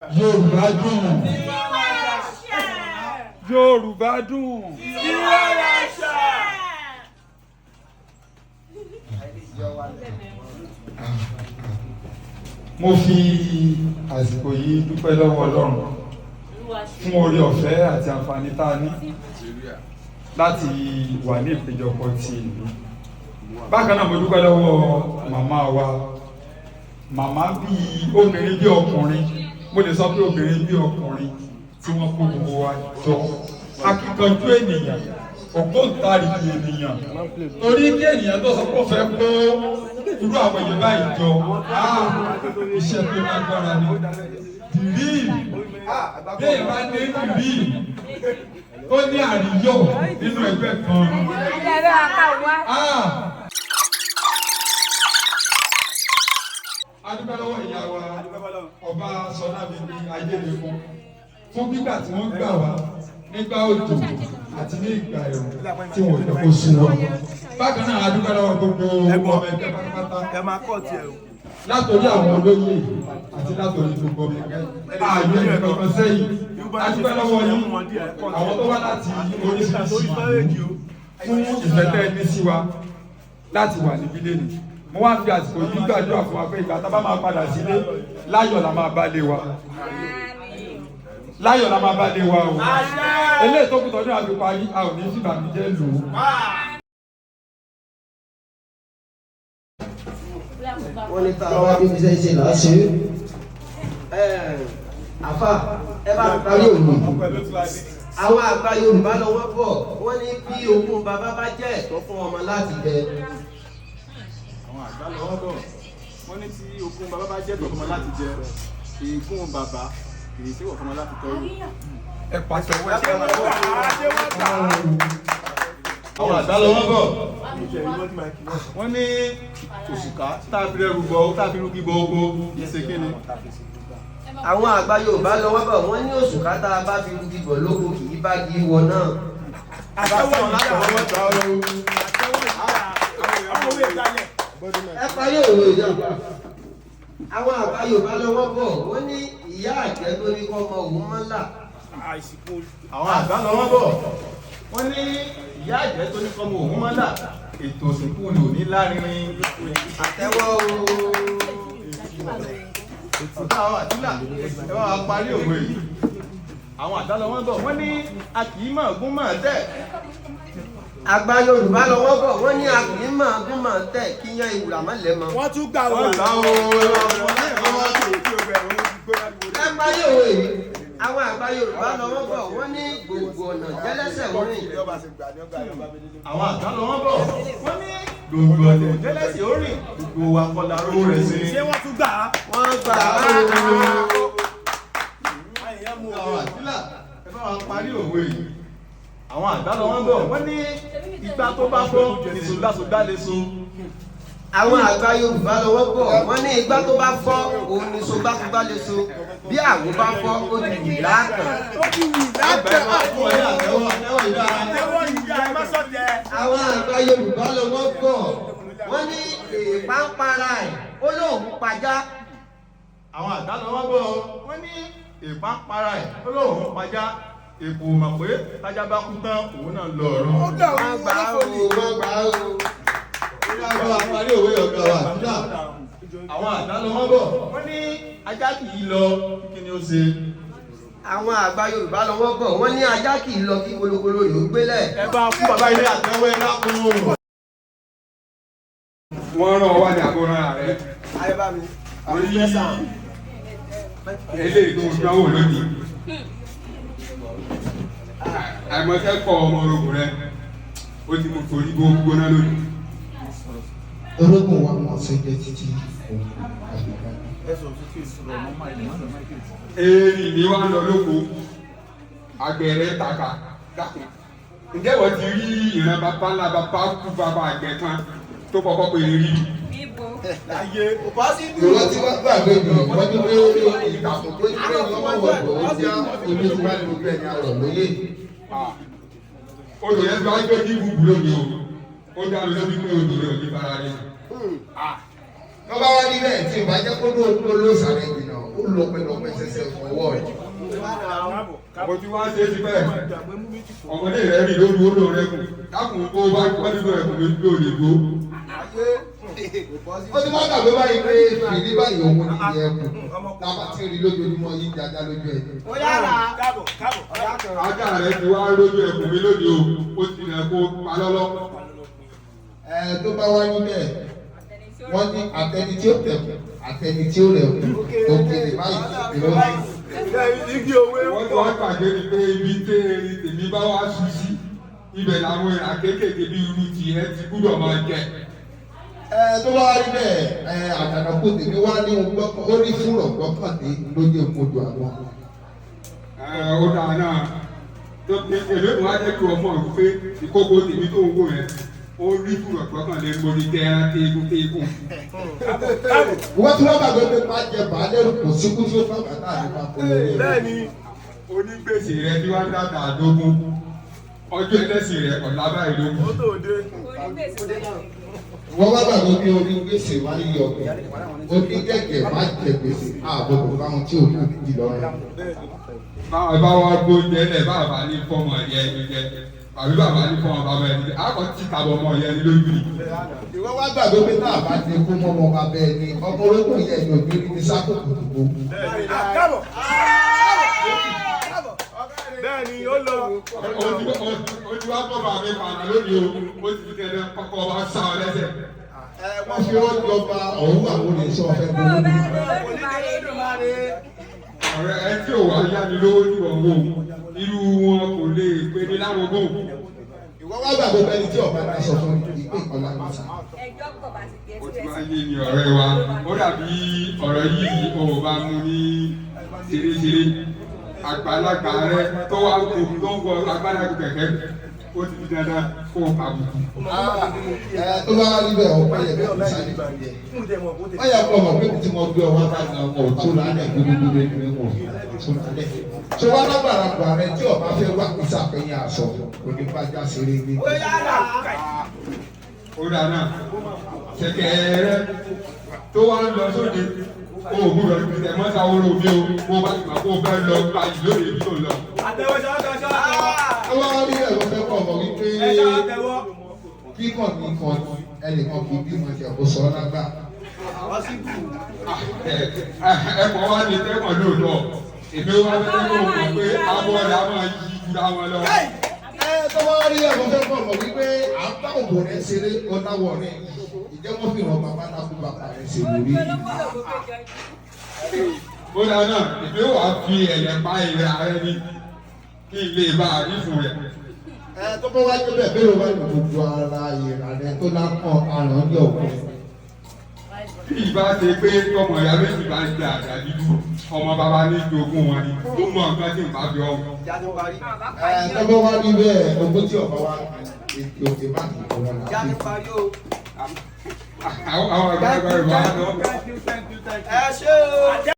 Yorùbá dùn. Yorùbá dùn. Mo fi àsìkò yìí dúpẹ́ lọ́wọ́ Ọlọ́run fún oore ọ̀fẹ́ àti àǹfààní tá a ní láti wà ní ìpéjọpọ̀ ti ìlú. Bákan náà, mo dúpẹ́ lọ́wọ́ màmá wa, màmá bíi obìnrin bíi ọkùnrin, mo lè sọ pé obìnrin bíi ọkùnrin tí wọ́n kó gbogbo wa jọ, akíkanjú ènìyàn, ògbóǹtarìgì ènìyàn, torí kí ènìyàn tó sọ pé ó fẹ́ kó irú àwọn èèyàn báyìí jọ, iṣẹ́ tó lágbára ni. Dìrí bí èèyàn bá ní dìrí tó ní àríyọ̀ nínú ẹgbẹ́ kan. A dúpẹ́ lọ́wọ́ ìyá wa, Ọba Sọlábíbí Ayédèkun, fún gbígbà tí wọ́n gbà wá nígbà òjò àti ní ìgbà ẹ̀rùn tí wọ́n jẹ́ kó sú wọn. Bákan náà, a dúpẹ́ lọ́wọ́ gbogbo ọmọ ẹgbẹ́ pátápátá, látòrí àwọn olóyè àti látòrí gbogbo ọmọ ẹgbẹ́ ààyè ìkankan sẹ́yìn. A dúpẹ́ lọ́wọ́ yín, àwọn tó wá láti oríṣiríṣi ìlú, fún ìfẹ́ tẹ́ ẹ ní sí wa láti wà níbí lẹ́nu. Mo wá fi àsìkò yìí gbàdúrà fún wa pé ìgbà tá a bá máa padà sílé, láyọ̀ la máa bá lé wa, láyọ̀ la máa bá lé wa o. Eléyìí tó kù tọdún àfi parí, a ò ní fìbànújẹ́ lò ó. Wọ́n ní tá a bá bíbi iṣẹ́ ṣe là á ṣe é. Àfà, ẹ bá parí òun. Àwọn àgbà Yorùbá lọ wọ́n bọ̀, wọ́n ní bí ogún bàbá bá jẹ́ ẹ̀tọ́ fún ọmọ láti jẹ. Àwọn àgbà lọ wọ́n bọ̀, wọ́n ní tí ogún bàbá bá jẹ́ ẹ̀tọ́ fún ọmọ láti jẹ, ègún bàbá kì í ṣèwọ̀ fún ọmọ láti tọ́jú. Ẹ pàṣẹ wọ́n ṣe. Àwọn àgbà lọ wọ́n bọ̀, wọ́n ní òṣùká tá a fi rẹ́rù bọ, tá a fi rúgi bọ oko, kì í ṣe kí ni. Àwọn àgbà Yorùbá lọ wọ́n bọ̀, wọ́n ní òṣùká tá a bá fi rugi bọ̀ lóko kì í bá gi wọ náà. Ẹ parí òwe ìjọba. Àwọn àgbà Yorùbá lọ wọ́n bọ̀, wọ́n ní ìyá àjẹ́ tó ní kọ́ ọmọ òun mọ́ là. Àwọn àgbà lọ wọ́n bọ̀, wọ́n ní ìyá àjẹ́ tó ní kọ́mọ òun mọ́ là, ètò òsìnkú lò ní lárinrin. Àtẹ́wọ́ o. Ọ̀gá àwọn àdúrà, ẹ bá wa parí òwe yìí. Àwọn àgbà lọ wọ́n bọ̀, wọ́n ní a kì í mọ̀ gún mọ̀ tẹ̀. Àgbà Yorùbá lọ wọ́n bọ̀, wọ́n ní a kì í mọ̀ gún mọ̀ tẹ̀ kí yan ìwúrà mọ́ lẹ́mọ. Wọ́n tún gbà Wọ́n wọ́n. gbà ó. Ẹ parí òwe yìí. Àwọn àgbà Yorùbá lọ wọ́n bọ̀, wọ́n ní gbogbo ọ̀nà jẹ́lẹ́sẹ̀ ń rìn. Àwọn àgbà lọ wọ́n bọ̀, wọ́n ní gbogbo ọ̀nà jẹ́lẹ́sì ó rìn, gbogbo wa kọ́ la rówó rẹ̀ sí. Ṣé wọ́n tún gbà á? Wọ́n gbà á o. Àwọn àdúrà, ẹ bá wa parí òwe yìí. Àwọn àgbà lọ wọ́n bọ̀, wọ́n ní ìgbà tó bá fọ́ ní sọgbàsọgbà lè so. Àwọn àgbà Yorùbá lọ wọ́n bọ̀, wọ́n ní igbá tó bá fọ́ òun ni sogbásogbá lè so, bí àwo bá fọ́, ó di wì láàkàn. Ó ti wù látẹ̀. Fún ọ ní àtẹ́wọ́, àtẹ́wọ́ ìdá. Àtẹ́wọ́ ìyá ẹ má sọ̀tẹ̀. Àwọn àgbà Yorùbá lọ wọ́n bọ̀, wọ́n ní èèpá ń para ẹ̀, ó lóun pajá. Àwọn àgbà lọ wọ́n bọ̀, wọ́n ní èèpá ń para ẹ̀, ó lóun pajá, èpò mọ̀ pé tájá bá kú tán, òun náà lọ ọ̀run. Ó dà Wọ́n gbà á o, wọ́n gbà á o. Ẹ bá wa parí òwe, ọ̀gá wa àdúrà. Àwọn àgbà lọ wọ́n bọ̀, wọ́n ní ajá kì í lọ kí ni ó ṣe. Àwọn àgbà Yorùbá lọ wọ́n bọ̀, wọ́n ní ajá kì í lọ kí kolokolo rẹ̀ ó gbélẹ̀. Ẹ bá fún bàbá ilé àtẹ́wọ́, ẹ dákun. Wọ́n rán ọ wá ní àkóràn rẹ̀ orí eléyìí tó ń dánwò lónìí. Àìmọ̀kẹ́kọ̀ọ́ ọmọ orogun rẹ̀ ó ti mú torí gbóná lónìí. Orógùn wa mọ̀ sí jẹ́ títí òun àgbègbè. Èrì mi wá ń lọ lóko, àgbẹ̀rẹ̀ tàkà. Dákun, ǹjẹ́ wọ́n ti rí ìran bàbá ńlá bàbá kú bàbá àgbẹ̀ kan tó kọ́kọ́ pé rí? Ìwọ́n tí wọ́n gbàgbé mi, wọ́n ní pé ìtàkùn tó ní pé lọ́wọ́ wọ̀ ó já omi tí wọ́n ní gbogbo ẹ̀yà rọ̀ lóye. Odò yẹn ti wá gbé ní ibùbù lónìí o, ó dá mi lójú pé odò rẹ̀ ò ní fara rẹ̀. Tó bá wá níbẹ̀ tí ò bá jẹ́ kó ló ló sàrẹ̀ jìnnà, ó ó lọ́pẹ́lọpẹ́ ṣẹ̀ṣẹ̀ fún ọwọ́ rẹ̀. Mo ti wá ṣe é ti bẹ́ẹ̀. Ọmọdé rẹ̀ rìn lóru ó lò rẹ̀ kù. Dákùn kó bá gbọ́ nínú ẹ̀kún mi bí olè gbó. Ó ti wá gbàgbé báyìí pé fìrí báyìí òun ní ìyẹn ẹkùn tá a bá ti rí lójoojúmọ́ yí jájá lójú ẹ̀. Ó yára. Káàbọ̀ káàbọ̀. Ajá rẹ̀ ti wá lójú ẹkùn mi lónìí o, ó ti rẹ̀ kó palọ́lọ́. Ẹ tó bá wáyé bẹ́ẹ̀, wọ́n ní àtẹni tí ó tẹ̀kù àtẹni tí ó rẹ̀ kù òkèlè báyìí ìrọ́lẹ́. Igi òwe Wọ́n ti wá gbàgbé ni pé ibi tẹ́ erin tèmi bá wá sùn sí, ibẹ̀ làwọn èèrà kéékèèké bí irú tiẹ̀ ti gbúdọ̀ máa jẹ. Ẹ tó bá wá rí bẹ́ẹ̀, ẹ àjànàkú tèmi wá ní ohun gbọ́kàn ó ní fúrọ̀ gbọ́kànlé lójú ìmọ̀jọ àwọn. Ẹ, ó dáa náà. Tó èmi ò wá jẹ́ kí wọ́n mọ̀ pé ìkókó tèmi tó ń wò yẹn, ó rí fúrọ̀ gbọ́kànlé mo ní jẹ́ ẹran téégún téégún. Wọ́n ti wá gbàgbé pé má jẹ bàálẹ̀rù kò síkú tí ó bá bàtà àdìpá kò lórí ẹ̀. Bẹ́ẹ̀ni. Onígbèsè rẹ tí wọ́n dàgbà àdógún, ọjọ́ ẹlẹ́sìn rẹ ọ̀la báyìí ló kù. Ó tó dé. Wọ́n wá gbàgbé pé orí gbèsè wá yí ọ̀gbìn onígẹ̀gẹ̀ má jẹ gbèsè àbọ̀dọ̀ fáwọn tí ò ní ìdí lọ́rùn. Báwa bá wá gbóúnjẹ lẹ̀ bàbá ní fọmọ yẹn ní jẹ àbí bàbá ní fọmọ bàbá ẹni jẹ àkọ́ tí kàbọ̀ ọmọ yẹn ní lójú ni. Ìwọ wá gbàgbé pé tá a bá ti kú mọ́mọ́ bàbá ẹni ọmọ orógbó yẹn ní òbí ní sákòkò tó. Káàbọ̀. Bẹ́ẹ̀ni ó lọ. Ojú wa bọ̀ bàbá mi pàdé lónìí o, ó ti fi tẹ̀lé kọ́kọ́ wa sá ọ lẹ́sẹ̀. Ẹ wọ́n fi wọ́n jọba ọ̀hún àwọn olè sọ fẹ́ gbogbo. Ọ̀rẹ́ ẹ tí ò wá yá mi lówó ní wọ́n wò, irú wọn kò lè pé ní láwọn gbò. Ìwọ wá gbàgbé pé ẹni tí ọba náà sọ fún ìpín ìkọlá ní sá. Ó ti wá yé mi ọ̀rẹ́ wa, ó dàbí ọ̀rọ̀ yìí ò bá mu ní ṣeréṣeré. Àgbàlagbà rẹ tó wá kó tó ń wọ agbára kẹ̀kẹ́, ó ti di dandan kó o kàbùkù. Ẹ tó bá rí bẹ́ẹ̀ ọ̀pá yẹ bẹ́ẹ̀ ní sáré yẹ. Wọ́n yẹ kó ọmọ pé tí mo gbé ọwọ́ bá ní ọmọ òtún lálẹ́ gbúdúgbúdú ní mo òtún lálẹ́. Ṣé wàá lágbàlagbà rẹ tí ọba fẹ́ wá ìsàpẹ́yìn aṣọ kò ní bá já ṣeré ní. Ó yára. Ó dáa náà, ṣẹ̀kẹ̀ rẹ tó wá ń lọ sóde, o ò gbúdọ̀ ní tẹ̀ mọ́ sáwóró mi o, bó bá ti mọ̀ kó o fẹ́ lọ gba ìlóde ibi tó lọ. Àtẹ̀wọ́ ṣáà ṣáà. Ó wá rí ẹ̀rọ fẹ́ kọ̀ ọmọ wípé Ẹ ṣáà tẹ̀wọ́. kíkàn ní kan ẹnìkan kì í bímọ tiẹ̀ kó sọ ọ́ lágbà. Ẹ̀kọ́ wa ní tẹ́kọ̀ọ́ lóòótọ́, èmi wá fẹ́ kó o mọ̀ pé abọ́ rẹ̀ á máa yí jura wọn lọ. Ẹ tó wá rí ẹ̀rọ fẹ́ kọ̀ ọmọ wípé à ń bá òbò rẹ̀ ṣeré ó láwọ̀ rẹ̀ ìjẹ́ wọ́n fi hàn bàbá náà kú bàbá rẹ̀ ṣe lórí. Ó dáa náà, èmi wà fi ẹ̀yẹ̀ pa ìrẹ̀ rẹ ni kí n lè bá a rí fún rẹ̀. Ẹ tó bá wá jẹ́ bẹ́ẹ̀ bẹ́ẹ̀ wá ní gbogbo ara ìrànlẹ́ tó lápọ̀ àrùn ní ọ̀pẹ. Bí ìbá ṣe pé ọmọ ìyá méjì bá ń jẹ àjà dídú, ọmọ bàbá ní jogún wọn ni, ó mọ nǹkan tí n bá fi ọmọ. Ẹ tó bá wá rí bẹ́ẹ̀ ogún tí ọba wa ètò òkè má kì í kọ́ wọn láti. Àwọn àgbàlagbà rẹ̀ wá lọ. Ẹ ṣé o.